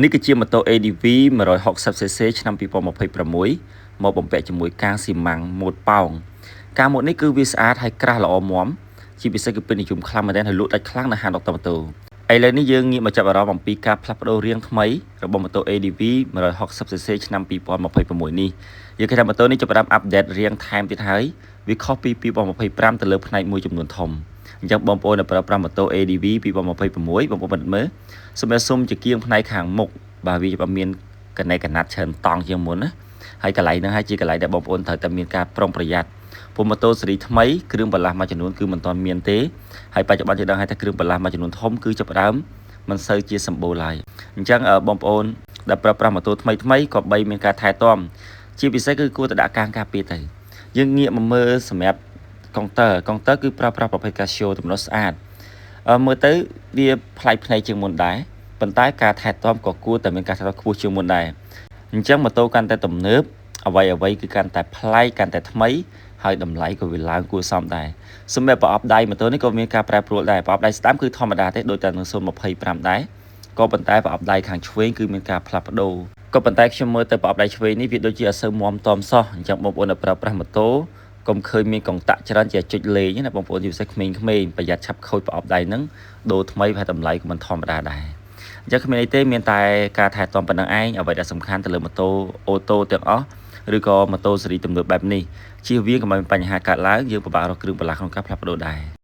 នេះគឺជាម៉ូតូ ADV 160cc ឆ្នាំ2026មកបំពាក់ជាមួយកាងស៊ីម៉ាំងម៉ូតប៉ោងកាងម៉ូតនេះគឺវាស្អាតហើយក្រាស់ល្អមាំជាពិសេសគឺពេញនិយមខ្លាំងមែនទែនហើយលក់ដាច់ខ្លាំងនៅហាងដុកទ័រម៉ូតូឥឡូវនេះយើងងាកមកចាប់អារម្មណ៍អំពីការផ្លាស់ប្ដូររាងថ្មីរបស់ម៉ូតូ ADV 160cc ឆ្នាំ2026នេះយើងឃើញថាម៉ូតូនេះចាប់ផ្ដើម update រាងថែមទៀតហើយវាខុសពី2025ទៅលើផ្នែកមួយចំនួនធំអញ្ចឹងបងប្អូនដែលប្រើប្រាស់ម៉ូតូ ADV 2026បងប្អូនពិនិត្យមើលសម្រាប់សុំជាគៀងផ្នែកខាងមុខបាទវាមានកណេកណាត់ច្រើនតង់ជាងមុនណាហើយកន្លែងហ្នឹងហើយជាកន្លែងដែលបងប្អូនត្រូវតែមានការប្រុងប្រយ័ត្នព្រោះម៉ូតូស៊េរីថ្មីគ្រឿងបន្លាស់មួយចំនួនគឺមិនទាន់មានទេហើយបច្ចុប្បន្នយើងដឹងហើយថាគ្រឿងបន្លាស់មួយចំនួនធំគឺចាប់ផ្ដើមមិនសូវជាសម្បូរឡើយអញ្ចឹងបងប្អូនដែលប្រើប្រាស់ម៉ូតូថ្មីថ្មីក៏បីមានការថែទាំជាពិសេសគឺគួរតែដាក់កាងការពារទៅយើងងាកមកមើលសម្រាប់កុងទ័រកុងទ័រគឺប្រើប្រាស់ប្រភេទ Casio ទំនុកស្អាតមើលទៅវាប្លែកភ្នែកជាងមុនដែរប៉ុន្តែការថែទាំក៏គួរតែមានការថែទាំខ្ពស់ជាងមុនដែរអញ្ចឹងម៉ូតូកាន់តែទំនើបអ្វីអ្វីគឺកាន់តែប្លែកកាន់តែថ្មីហើយតម្លៃក៏វាឡើងគួរសមដែរសម្រាប់ប្រអប់ដៃម៉ូតូនេះក៏មានការប្រែប្រួលដែរប្រអប់ដៃស្ដាំគឺធម្មតាទេដូចតែនឹង025ដែរក៏ប៉ុន្តែប្រអប់ដៃខាងឆ្វេងគឺមានការផ្លាស់ប្ដូរក៏ប៉ុន្តែខ្ញុំមើលទៅប្រអប់ដៃឆ្វេងនេះវាដូចជាអត់សូវមាំទាំសោះអញ្ចឹងបងប្អូនដែលប្រើប្រាស់ម៉ូតូកុំឃើញមានកុងតាក់ច្រើនជាចុចលេងណាបងប្អូនជាពិសេសក្មេងៗប្រយ័ត្នឆាប់ខូចប្រអប់ដៃហ្នឹងដូរថ្មីប្រហែលតម្លៃក៏មិនធម្មតាដែរអញ្ចឹងគ្មានអីទេមានតែការថែទាំប៉ុណ្ណឹងឯងអ្វីដែលសំខាន់ទៅលើម៉ូតូអូតូទាំងអស់ឬក៏ម៉ូតូស៊េរីទំនើបបែបនេះជៀសវាងកុំឲ្យមានបញ្ហាកើតឡើងយើងពិបាករកគ្រឿងបន្លាស់ក្នុងការផ្លាស់ប្ដូរដែរ។